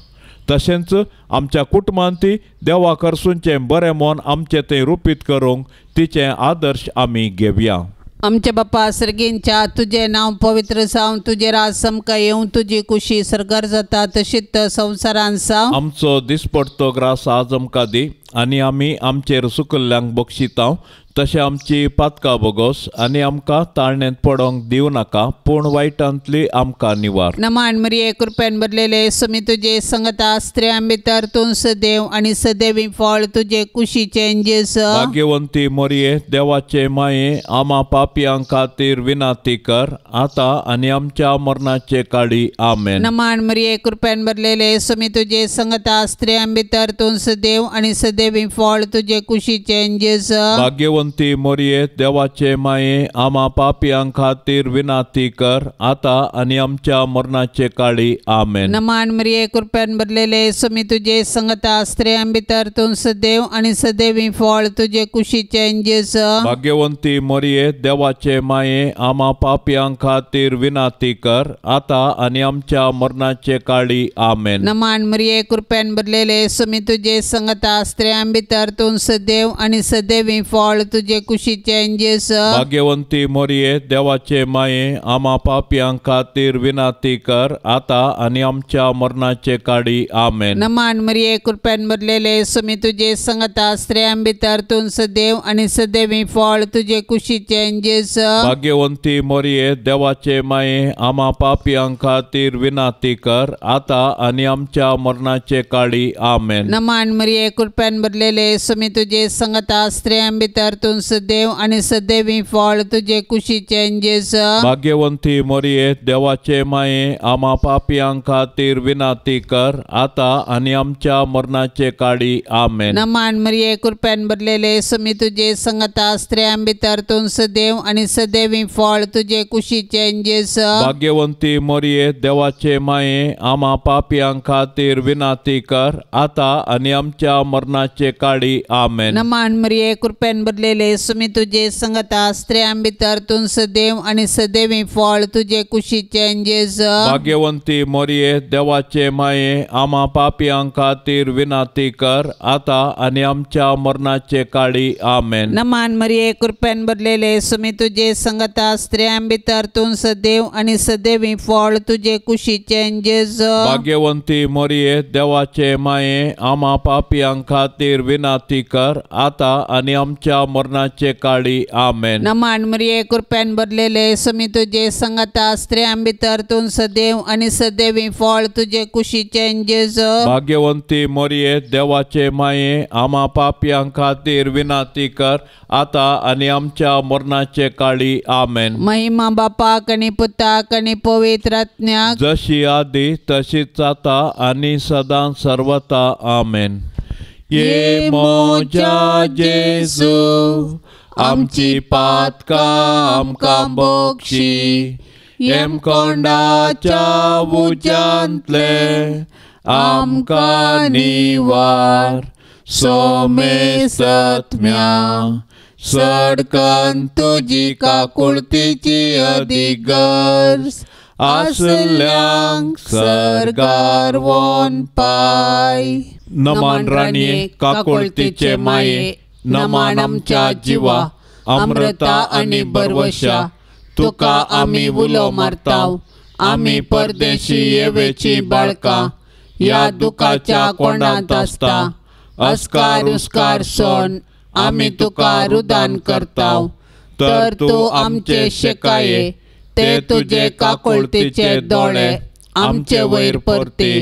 तशेंच आमच्या कुटुंबान ती देवा करसूनचें बरें मन आमचें तें रुपीत करूंक तिचें आदर्श आमी घेवया. आमच्या बापा सर्गींच्या तुजें नांव पवित्र जावं, तुजें राज समकां येवं, तुजी कुशी सर्गार जाता तशीच संवसारान जावं. आमचो दिसपडतो ग्रास आज आमकां दी आनी आमी आमचेर सुकल्ल्यांक बक्षितांव तशें आमची पातकां बोगोस आनी आमकां ताळण्यांत पडोंक दिवं नाका पूण वायटांतली आमकां निवार. नमान मरिये कृपेन भरलेले सुमी तुजे संगता स्त्रियां भितर तूं सदैव आनी सदैवी फळ तुजे कुशीचें जेजू. भाग्यवंती मरिये देवाचे माये आमा पापयां खातीर विनंती कर आतां आनी आमच्या मरणाचे काळी. आमेन. नमान मरिये कृपेन भरलेले सुमी तुजे संगता स्त्रियां भितर तूं सदैव आनी सदैवी फळ तुजे कुशीचें जेजू. भाग्यवंती मरिये देवाचे माये आमा पापयां खातीर विनंती कर आतां आनी आमच्या मरणाचे काळी. आमेन. नमान मरिये कृपेन भरलेले सुमी तुजे संगता स्त्रियां भितर तूं सदैव आनी सदैवी फळ तुजे कुशीचें जेजू. भाग्यवंती मरिये देवाचे माये आमा पापयां खातीर विनंती कर आतां आनी आमच्या मरणाचे काळी. आमेन. नमान मरिये कृपेन भरलेले सुमी तुजे संगता स्त्रियां भितर तूं सदैव आनी सदैवी फळ तुजे कुशीचें जेजू. भाग्यवंती मोरये देवाचे माये आमा पापयां खातीर विनाती कर आतां आनी आमच्या मरणाचे काडी. आमेन. नमान मरिये कृपेन भरलेले येसू तुजे संगता स्त्रियां भितर तूं सदैव आनी सदैवी फळ तुजे कुशीचें जेजू. भाग्यवंती मोरये देवाचे माये आमा पापयां खातीर विनाती कर आतां आनी आमच्या मरणाचे काडी. आमेन. नमान मरिये कृपेन भरलेले येसू तुजे संगता स्त्रियां भितर तूं सदैव आनी सदैवी फळ तुजे कुशीचें जेजू. भाग्यवंती मोरये देवाचे माये आमा पापयां खातीर विनाती कर आतां आनी आमच्या मरणाचे काडी. आमेन. नमान मरिये कृपेन भरलेले येसू तुजे संगता स्त्रियां भितर तूं सदैव आनी सदैवी फळ तुजे कुशीचें जेजू. भाग्यवंती मोरये देवाचे माये आमा पापयां खातीर विनाती कर आतां आनी आमच्या मरणाचे काडी. आमेन. नमान मरिये कृपेन भरलेले येसू तुजे संगता स्त्रियां भितर तूं सदैव आनी सदैवी फळ तुजे कुशीचें जेजू. भाग्यवंती मोरये देवाचे माये आमा पापयां खातीर विनाती कर आतां आनी आमच्या मरणाचे काडी. आमेन. नमान मरिये कृपेन भरलेले येसू तुजे संगता स्त्रियां भितर तूं सदैव आनी सदैवी फळ तुजे कुशीचें जेजू. भाग्यवंती मोरये देवाचे माये आमा पापयां खातीर विनाती कर आतां आनी आमच्या मरणाचे काडी. आमेन. नमान मरिये कृपेन भरलेले येसू तुजे संगता स्त्रियां भितर तूं सदैव आनी सदैवी फळ तुजे कुशीचें जेजू. भाग्यवंती मोरये देवाचे माये आमा पापयां खातीर विनाती कर आतां आनी आमच्या मरणाचे काडी. आमेन. महिमा बापाक आनी पुताक आनी पवित्र आत्म्याक, जशी आदी तशीच आतां आनी सदां सर्वता. आमेन. ये मोजा जेजू आमची पातकां आमकां बक्षी, हेमकोंडाच्या उज्यांतले आमकां निवार, सोमेसत्म्या सडकन तुजी काकुळतीची अदीक गरज आसल्यांक सर्गार वोन पाय. नमान राणये काकुळतीचे माये, नमान आमच्या जिवा अमृता आनी बरवशा, तुका आमी उलो मारताव, आमी परदेशी येवेची बाळकां ह्या दुखाच्या कोंडांत आसता, अस्कार उस्कार सोन आमी तुका रुदान करताव, तर तूं आमचे शेकाये ते तुजे काकुळतीचे दोळे आमचे वयर परती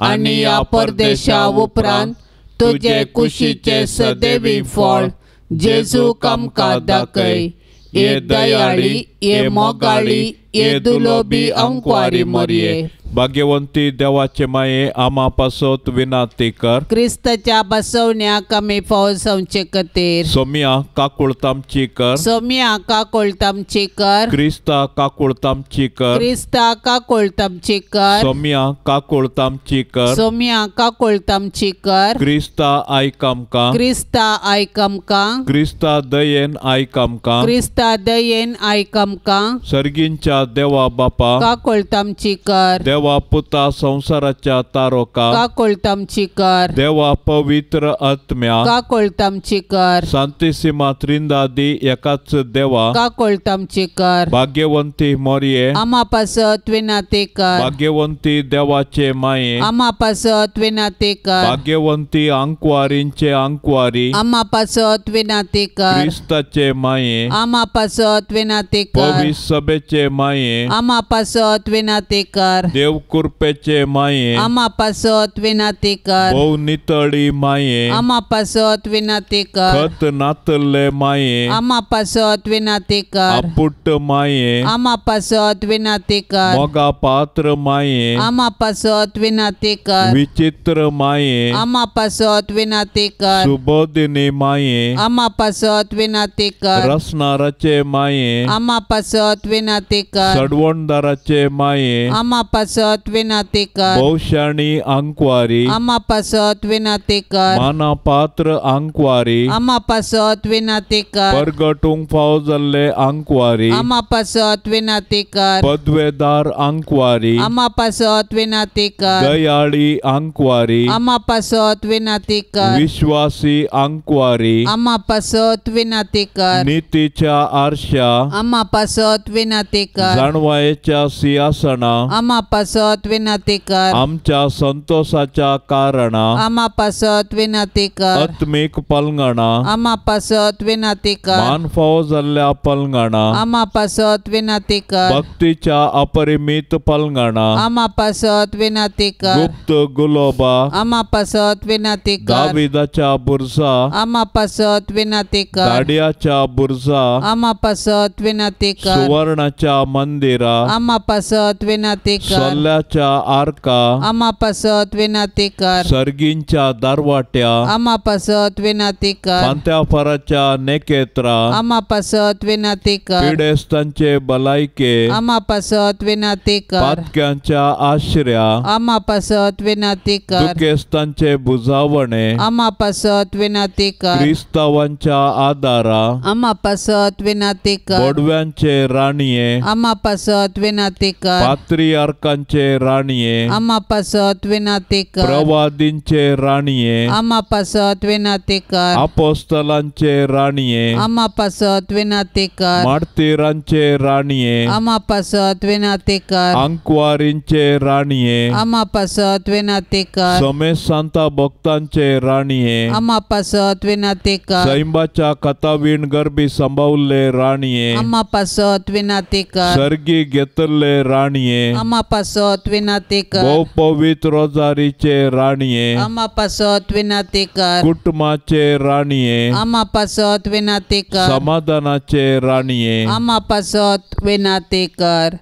आनी ह्या परदेशा उपरांत तुजे कुशीचे सदैवी फळ जेजूक आमकां दाखय. ये दयाळी, ये मोगाळी, ये दुलोबी अंकवारी मोरये. भाग्यवंती देवाचे माये आमा पासत विनाती कर, क्रिस्ताच्या बसवण्याक आमी फाव जावचे खातीर. सोम्या काकुळतामची कर, सोम्या काकुळतामची कर, क्रिस्ता काकुळतामची कर, क्रिस्ता काकुळतामची कर, सोम्या काकुळतामची कर, सोम्या काकुळतामची कर, क्रिस्ता आयक आमकां, क्रिस्ता आयक आमकां, क्रिस्ता दयेन आयक आमकां, क्रिस्ता दयेन आयक आमकां. सर्गींच्या देवा बापा काकुळतामची कर, देवा पुता संसाराच्या तारोका काकुळतामची कर, देवा पवित्र आत्म्या काकुळतामची कर, शांतिसीमा त्रिंदादी एकाच देवा काकुळतामची कर. भाग्यवंती मोरये आमा पासत विनाती कर, भाग्यवंती देवाचे माये आमा पासत विनाती कर, भाग्यवंती आंकवारींचे आंकवारी आमा पासत विनाती कर, क्रिस्ताचे माये आमा पासत विनाती कर, पवित्र सभेचे माये आमा पासत विनाती कर, देव कृपेचे माये आमा पासत विनाती कर, भोव नितळी माये आमा पासत विनाती कर, खत नातल्ले माये आमा पासत विनाती कर, आपुट्ट माये आमा पासत विनाती कर, मोगा पात्र माये आमा पासत विनाती कर, विचित्र माये आमा पासत विनाती कर, सुबोधिनी माये आमा पासत विनाती कर, रसनाराचे माये आमा पासत विनाती कर, सडवणदाराचे माये आमा पासत पासत विनाती कर। भोवशाणी आंकवारी आमा पासत विनाती कर। माना पात्र आंकवारी आमा पासत विनाती कर। परगटूंक फावो जाल्ले आंकवारी आमा पासत विनाती कर। पदवेदार आंकवारी आमा पासत विनाती कर। दयाळी आंकवारी आमा पासत विनाती कर। विश्वासी आंकवारी आमा पासत विनाती कर। नीतीच्या आरशा आमा पासत विनाती कर। जाणवायेच्या सिंहासना आमा पासत विनाती कर। आमच्या संतोषाच्या कारणा आमा पासत विनाती कर। आत्मीक पलंगणा आमा पासत विनाती कर। मान फावो जाल्ल्या पलंगणा आमा पासत विनाती कर। भक्तीच्या अपरिमित पलंगणा आमा पासत विनाती कर। गुप्त गुलोबा आमा पासत विनाती कर। दाविदाच्या बुरजा आमा पासत विनाती कर। दाडियाच्या बुरजा आमा पासत विनाती कर। सुवर्णाच्या मंदिरा आमा पासत विनाती कर। सोल्याच्या आरका आमा पासत विनाती कर। सर्गींच्या दारवाट्या आमा पासत विनाती कर। फांत्याफाराच्या नेकेत्रा आमा पासत विनाती कर। पिडेस्तांचे भलायके आमा पासत विनाती कर। पातक्यांच्या आश्र्या आमा पासत विनाती कर। दुखेस्तांचे बुजावणे आमा पासत विनाती कर। क्रिस्तावांच्या आदारा आमा पासत विनाती कर। बोडव्यांचे राणये आमा पासत विनाती कर। पात्रियार्कांचे राणये आमा पासत विनाती कर। प्रवादींचे राणये आमा पासत विनाती कर। अपोस्तलांचे राणये आमा पासत विनाती कर। मार्तीरांचे राणये आमा पासत विनाती कर। आंकवारींचे राणये आमा पासत विनाती कर। समेसांता भक्तांचे राणये आमा पासत विनाती कर। सैंबाच्या कथावीण गर्भी सांबावल्ले राणये आमा पासत विनाती कर। सर्गी घेतल्ले राणये आमा पासत विनाती कर। भोव पवित्र रोजारीचे राणये आमा पासत विनाती कर। कुटुंबाचे राणये आमा पासत विनाती कर। समाधानाचे राणये आमा पासत विनाती कर।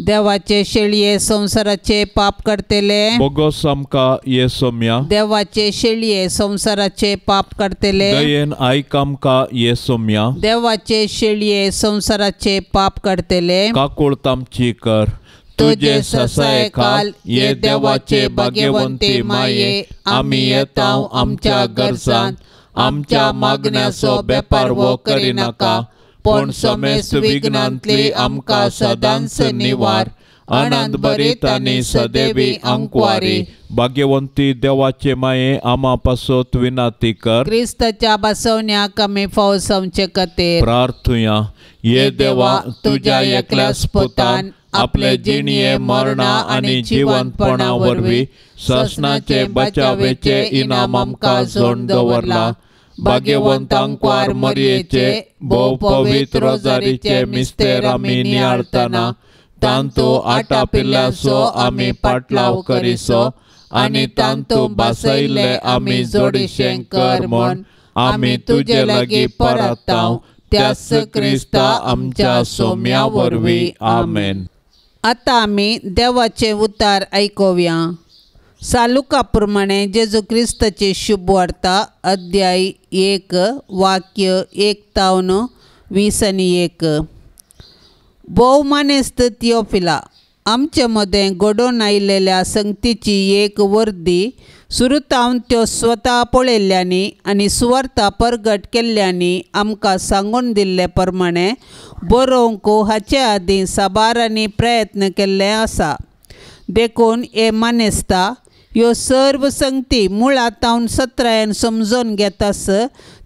देवाचे शेळये संसाराचे पाप करतले बोगोस आमकां येसोम्या। देवाचे शेळये संसाराचे पाप करतले दयेन आयक आमकां येसोम्या। देवाचे शेळये संसाराचे पाप करतले काकूळत आमची कर। तुजे ससायखाल ये देवाचे भाग्यवंती माये आमी येता आमच्या गरजान आमच्या मागण्याचो बेपारवो करिनाका पूण समेस्त विघ्नांतली आमकां सदांच निवार। आनंद भरीत आनी सदैवी आंकवारी भाग्यवंती देवाचे माये आमा पासत विनाती कर। क्रिस्ताच्या बसवण्याक आमी फावो जावचे खातीर प्रार्थुया। ये देवा तुज्या एकल्याच पुतान आपले जिणये मरणा आनी जिवंतपणा वरवीं ससनाचे बचावेचे इनाम आमकां जोडून दवरला। भाग्यवंत आंकवार मरयेचे भोव पवित्र रोजारीचे मिस्तेर आमी नियाळतना तांतू आटापिल्ल्याचो आमी पाटलाव करिसो आनी तांतू बासयल्ले आमी जोडीशें कर म्हूण आमी तुजे लागीं परताव त्याच क्रिस्ता आमच्या सोम्या वरवीं आमेन। आतां आमी देवाचें उतार आयकुया। सालुका प्रमाणे जेजू क्रिस्ताची शुभवार्ता अध्याय 1 वाक्य 1 तावन 20 आनी 1। भोव मानेस्त थियोफिला, आमचे मदें घडोवन आयिल्ल्या संगतीची एक वर्दी सुरुतावन त्यो स्वता पळयल्ल्यांनी आनी सुवार्ता परगट केल्ल्यांनी आमकां सांगून दिल्ले प्रमाणे बरोवंक हाचे आदीं साबारांनी प्रयत्न केल्ले आसा। देखून हे मानेस्ता ह्यो सर्व संगती मुळांतावन सत्रायन समजून घेतास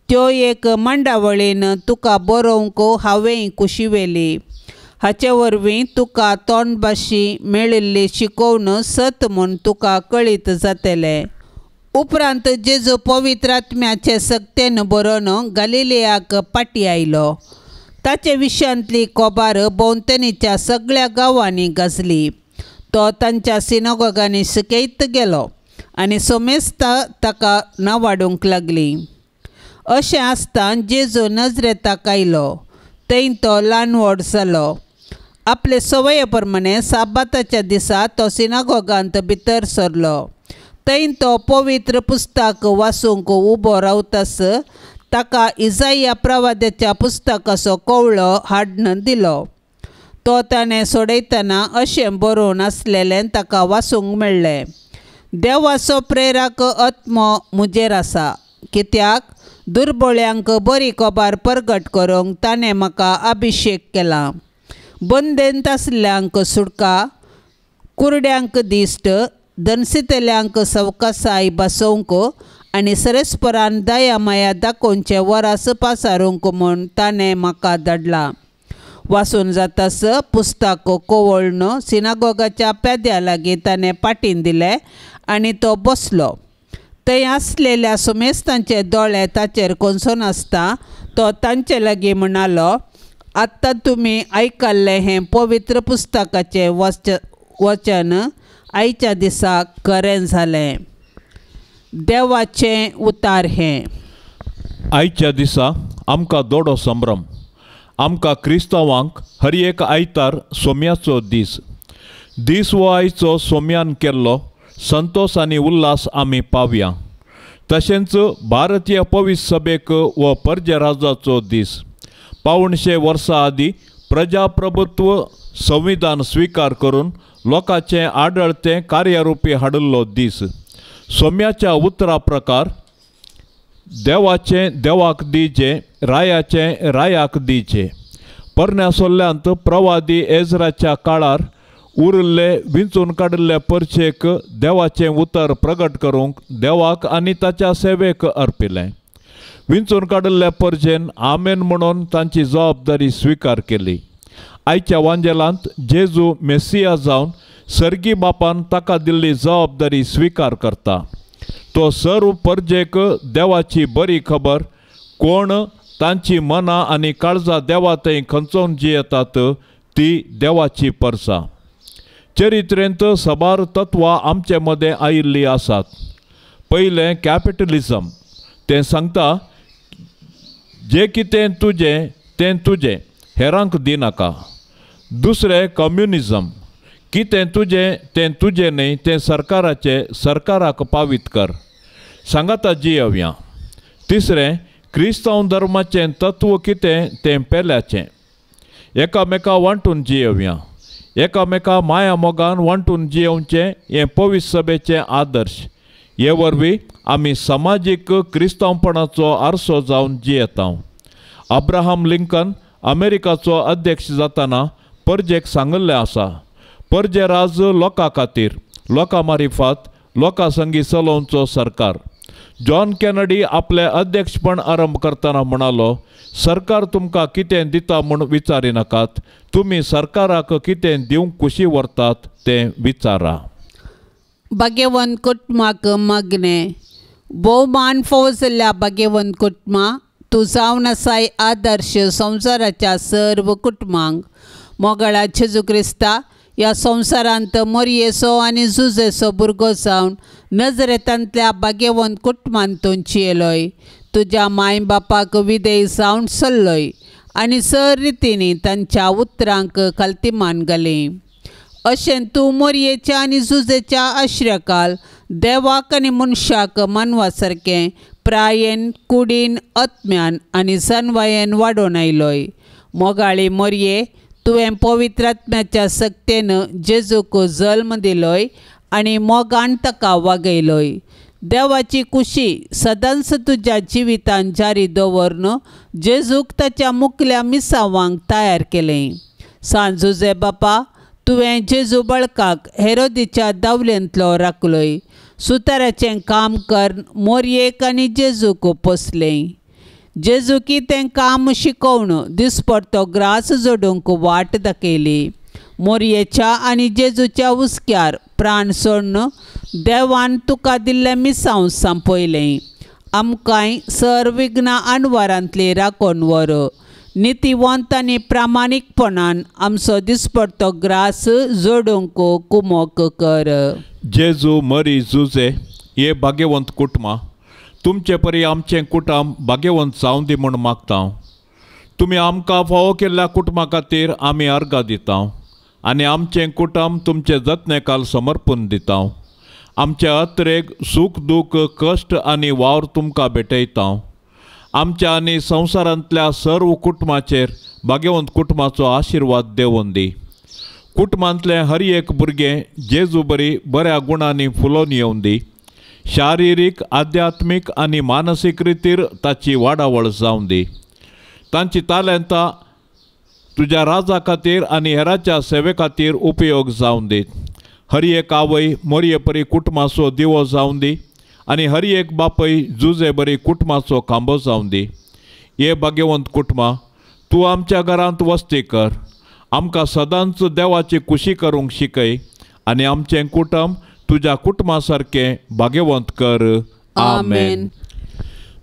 त्यो एक मांडावळीन तुका बरोवंक हांवें कुशिवेली। हाचे वरवीं तुका तोंडभाशी मेळिल्ली शिकोवन सत म्हूण तुका कळीत जातलें। उपरांत जेजू पवित्र आत्म्याचे सक्तेन बरोवन गालिलियाक पाटी आयलो। ताचे विशयांतली कोबार भोंवतणीच्या सगळ्या गांवांनी गाजली। तो तांच्या सिनागोगांनी शिकयत गेलो आनी सोमेस्तां ताका नावाडूंक लागली। अशें आसतना जेजू नजरेताक आयलो थंय तो ल्हान व्हड जालो। आपले संवये प्रमाणे साबाताच्या दिसा तो सिनागोगांत भितर सरलो। थंय तो पवित्र पुस्तक वाचूंक उबो रावतास ताका इजाया प्रवाद्याच्या पुस्तकाचो कवळो हाडून दिलो। तो ताणें सोडयतना अशें बरोवन आसलेलें ताका वाचूंक मेळ्ळें. देवाचो प्रेरक आत्मो म्हजेर आसा, कित्याक दुर्बळ्यांक बरी खबर परगट करूंक ताणें म्हाका अभिशेक केला. बंदेंत आसल्ल्यांक सुटका, कुरड्यांक दिश्ट, दनसितल्यांक सवकासाय बसोवंक आनी सरेस्परान दया माया दाखोवचें वरास पासारूंक म्हूण ताणें म्हाका धाडला. वाचून जातास पुस्तक कोवळ्ण सिनागोगाच्या पेद्या लागीं ताणें पाटीन दिलें आनी तो बसलो. थंय आसलेल्या सुमेस्तांचे दोळे ताचेर कोनसोन आसता तो तांचे लागीं म्हणालो, आत्तां तुमी आयकल्लें हें पवित्र पुस्तकाचें वचन आयच्या दिसा खरें जालें. देवाचें उतार हें. आयच्या दिसा आमकां दोडो संभ्रम. आमकां क्रिस्तांवांक हर एक आयतार सोम्याचो दीस. दीस हो आयचो सोम्यान केल्लो संतोश आनी उल्हास आमी पावया. तशेंच भारतीय पवित्र सभेक हो परजराजाचो दीस. 175 वर्सां आदीं प्रजाप्रभुत्व संविधान स्विकार करून लोकांचें आडळतें कार्यरुपी हाडिल्लो दीस. सोम्याच्या उतरा प्रकार देवाचें देवाक दिचें, रायाचें रायाक दिचें. परण्या सोल्ल्यांत प्रवादी एजराच्या काळार उरिल्ले विंचून काडिल्ले परचेक देवाचें उतर प्रगट करूंक देवाक आनी ताच्या सेवेक अर्पिलें. विंचून काडिल्ल्या परजेन आमेन म्हणून तांची जबाबदारी स्विकार केली. आयच्या वांजेलांत जेजू मेसिया जावन सर्गी बापान ताका दिल्ली जबाबदारी स्विकार करता. तो सर्व परजेक देवाची बरी खबर कोण तांची मनां आनी काळजां देवा थंय खंचोवन जियेतात ती देवाची परसा. चरित्रेंत साबार तत्वां आमचे मदें आयिल्लीं आसात. पयलें कॅपिटलिझम. तें सांगता जें कितें तुजें तें तुजें, हेरांक दिनाका. दुसरें कम्युनिझम. कितें तुजें तें तुजें न्हय, तें सरकाराचें, सरकाराक पावीत कर, सांगाता जियेवया. तिसरें क्रिस्तांव धर्माचें तत्व कितें तें पेल्याचें, एकामेका वांटून जियेवया, एकामेका माया मोगान वांटून जियेवचें हें पवित्र सभेचें आदर्श. हे वरवीं आमी समाजीक क्रिस्तांवपणाचो आरसो जावन जियेता. अब्राहम लिंकन अमेरिकाचो अध्यक्ष जातना परजेक सांगिल्लें आसा, परजे राज लोकां खातीर, लोकां मारिफात, लोकां संगी चलोवचो सरकार. जॉन कॅनडी आपलें अध्यक्षपण आरंभ करतना म्हणालो, सरकार तुमकां कितें दिता म्हूण विचारिनाकात, तुमी सरकाराक कितें दिवंक खुशी व्हरतात तें विचारा. भाग्यवंत कुटुंबाक मागणें. भोवमान फावो जाल्ल्या भाग्यवंत कुटुंबा, तूं जावन आसाय आदर्श संवसाराच्या सर्व कुटुंबांक. मोगाळा जेजू क्रिस्ता, ह्या संवसारांत मोरयेचो आनी जुजेचो भुरगो जावन नजरेतांतल्या भाग्यवंत कुटुंबांत तूं जियेलोय. तुज्या माय बापाक विधेय जावन चल्लोय आनी सर रितींनी तांच्या उतरांक खालतीमान घाली. अशें तूं मोरयेच्या आनी जुजेच्या आश्र्याकाल देवाक आनी मनशाक मानवा सारकें प्रायेन, कुडीन, आत्म्यान आनी जनवायेन वाडोवन आयलोय. मोगाळी मोरये, तुवें पवित्र आत्म्याच्या सक्तेन जेजूक जल्म दिलोय आनी मोगान ताका वागयलोय. देवाची खुशी सदांच तुज्या जिवितान जारी दवरून जेजूक ताच्या मुखल्या मिसावांक तयार केलें. सांत जुजे बापा, तुवें जेजू बळकाक हेरोदीच्या दावलेंतलो राखलोय. सुताराचें काम कर मोरयेक आनी जेजूक पोसलें. जेजुकी तें काम शिकोवन दिसपडतो ग्रास जोडूंक वाट दाखयली. मोरयेच्या आनी जेजूच्या हुस्क्यार प्राण सोडून देवान तुका दिल्लें मिसांव सांपयलें. आमकांय सर विघ्नां अणवारांतली राखून व्हर. नितीवंत आनी प्रामाणीकपणान आमचो दिसपडतो ग्रास जोडूंक कुमोक कर. जेजू मरी जुजे हे भाग्यवंत कुटुंबां, तुमचे परी आमचें कुटुंब भाग्यवंत जावं दी म्हूण मागता. तुमी आमकां फावो केल्ल्या कुटुंबा खातीर आमी अर्गां दिता आनी आमचें कुटुंब तुमचे जतनेकाल समर्पण दिता. आमचे अत्रेक सूख दूख कश्ट आनी वावर तुमकां भेटयता. आमच्या आनी संवसारांतल्या सर्व कुटुंबाचेर भाग्यवंत कुटुंबाचो आशिर्वाद देवोन दी. कुटुंबांतलें हर एक भुरगें जेजू बरी बऱ्या गुणांनी फुलोवन येवन दी. शारिरीक, आध्यात्मीक आनी मानसीक रितीर ताची वाडावळ जावन दी. तांची तालेंतां तुज्या राजा खातीर आनी हेराच्या सेवे खातीर उपयोग जावन दी. हर एक आवय मोरये परी कुटुंबाचो दिवो जावन दी आनी हर एक बापय जुजे बरी कुटुंबाचो खांबो जावन दी. हे भाग्यवंत कुटुंबा, तूं आमच्या घरांत वस्ती कर. आमकां सदांच देवाची खुशी करूंक शिकय आनी आमचें कुटुंब तुज्या कुटुंबा सारकें भाग्यवंत कर. आमेन.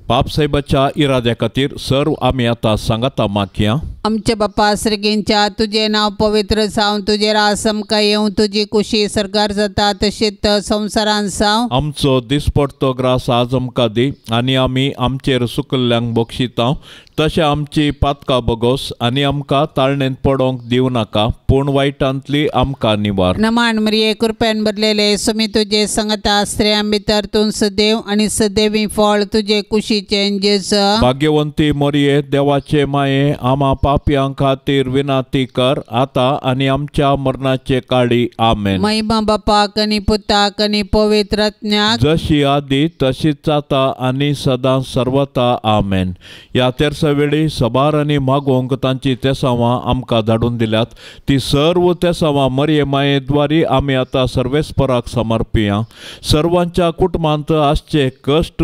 बापसाहेबाच्या इराद्या खातीर सर्व आमी आतां सांगाता मागया. आमच्या बापा सर्गींच्या तुजें नांव पवित्र जावं, तुजें राज आमकां येवं, तुजी कुशी सरकार जाता तशीच संवसारान जावं. आमचो दिसपडतो ग्रास आज आमकां दी आनी आमी आमचेर सुकल्ल्यांक बक्षिता तशें आमची पातकां बगोस आनी आमकां ताळणेंत पडोंक दिवं नाका, पूण वायटांतली आमकां निवार. नमान मरिये, कृपेन भरलेले, सुमी तुजे संगता, स्त्रियां भितर तूं सदैव आनी सदैवी फळ तुजे कुशीचें जेजू. भाग्यवंती मरिये, देवाचे माये, आमा पापयां खातीर विनाती कर आतां आनी आमच्या मरणाचे काळी. आमेन. महिमा बापाक आनी पुताक आनी पवित्र आत्म्याक, जशी आदी तशीच आतां आनी सदां सर्वता. आमेन. ह्या तेरसा वेळी सबार आनी मागोवंक तांची तेसांवां आमकां धाडून दिल्यात. ती सर्व तेसांवां मरिये माये द्वारी आमी आतां सर्वेस्पराक समर्पिया. सर्वांच्या कुटुंबांत आसचे कश्ट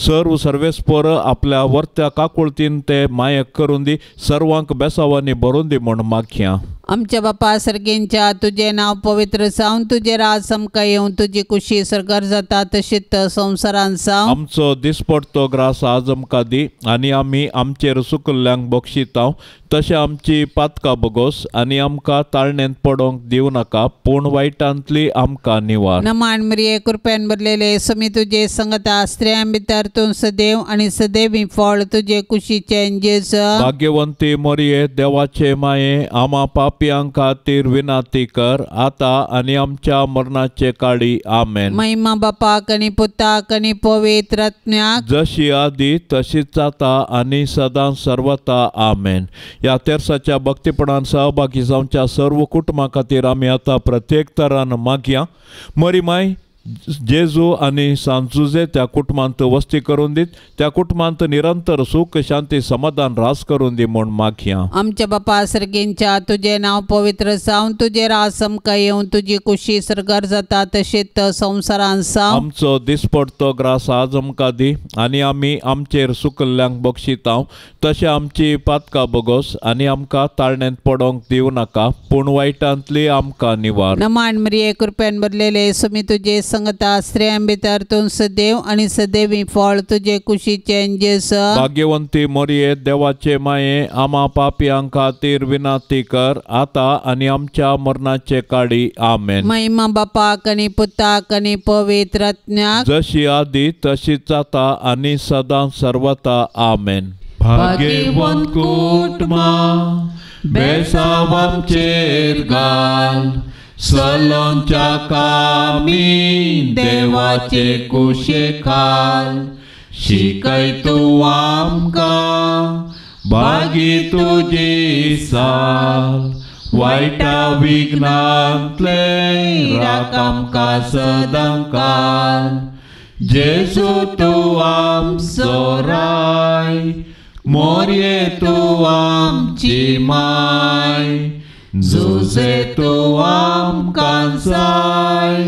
सर्व सर्वेस्पर आपल्या वर्त्या काकुळतीन ते मायक करून दी. सर्वांक बेसावांनी भरून दी म्हूण मागया. आमच्या बापा सर्गींच्या तुजें नांव पवित्र जावं, तुजें राज आमकां येवं, तुजी कुशी सरकार जाता तशीच संवसारान जावं. आमचो दिसपडतो ग्रास आज आमकां दी आनी आमी आमचेर सुकल्ल्यांक बक्षिता तशें आमची पातकां बगोस आनी आमकां ताळणेंत पडोंक दिवं नाका, पूण वायटांतली आमकां निवार. नमान मरिये, कृपेन भरलेले, सुमी तुजे संगता, स्त्रियां भितर तूं सदैव आनी सदैवी फळ तुजे कुशीचें जेजू. भाग्यवंती मरिये, देवाचे माये, आमा पापयां खातीर विनाती कर आतां आनी आमच्या मरणाचे काळी. आमेन. महिमा बापाक आनी पुताक आनी पवित्र आत्म्याक, जशी आदी तशीच आतां आनी सदां सर्वता. आमेन. ह्या तेरसाच्या भक्तीपणान सहभागी जावच्या सर्व कुटुंबा खातीर आमी आतां प्रत्येक तरान मागया. मरी माय, जेजू आनी सांजुजे त्या कुटुंबांत वस्ती करून दीत, त्या कुटुंबांत निरंतर सुख शांती समाधान रास करून दी म्हूण मागया. आमच्या बापा सर्गींच्या तुजें नांव पवित्र जावं, तुजें राज आमकां येवं, तुजी कुशी सरकार जाता तशीच संवसारान जावं. आमचो दिसपडतो ग्रास आज आमकां दी आनी आमी आमचेर सुकल्ल्यांक बक्षिता तशें आमची पातकां बगोस आनी आमकां ताळणेंत पडोंक दिवं नाका, पूण वायटांतली आमकां निवार. नमान मरिये, कृपेन भरलेले, सुमी तुजे संगता, स्त्रियां भितर तूं सदैव आनी सदैवी फळ तुजे कुशीचें जेजू. भाग्यवंती मरिये, देवाचे माये, आमा पापयां खातीर विनाती कर आतां आनी आमच्या मरणाचे काळी. आमेन. महिमा बापाक आनी पुताक आनी पवित्र आत्म्याक, जशी आदी तशीच आतां आनी सदां सर्वता. आमेन. भाग्यवंत कुटुंबा, बेसांव आमचेर घाल, सलोंच्या कामी देवाचे कुशे खाल, शिकय तूं आमकां भागी तुजी साल, वायटा विघ्नांतले राख आमकां सदां काल. जेजू तूं आमचो राय, मोरये तूं आमची माय, जुजे तूं आमकां जाय,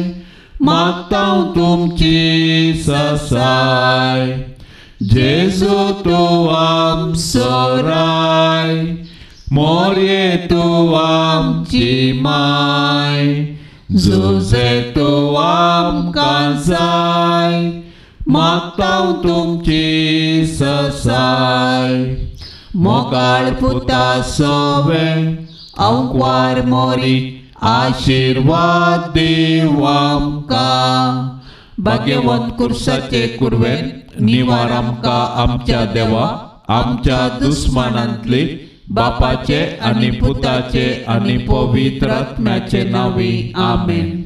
मागता तुमची ससाय. जेजू तूं आमचो राय, मोरये तूं आमची माय, जुजे तूं आमकां जाय, मागता तुमची ससाय. मोगाळ पुता सोवे अंकवार मोरी, आशिर्वाद देव आमकां. भाग्यवंत कुर्साचे कुरवेन निवार आमकां आमच्या देवा, आमच्या दुस्मानांतली, बापाचे आनी पुताचे आनी पवित्र आत्म्याचे नांवी. आमेन.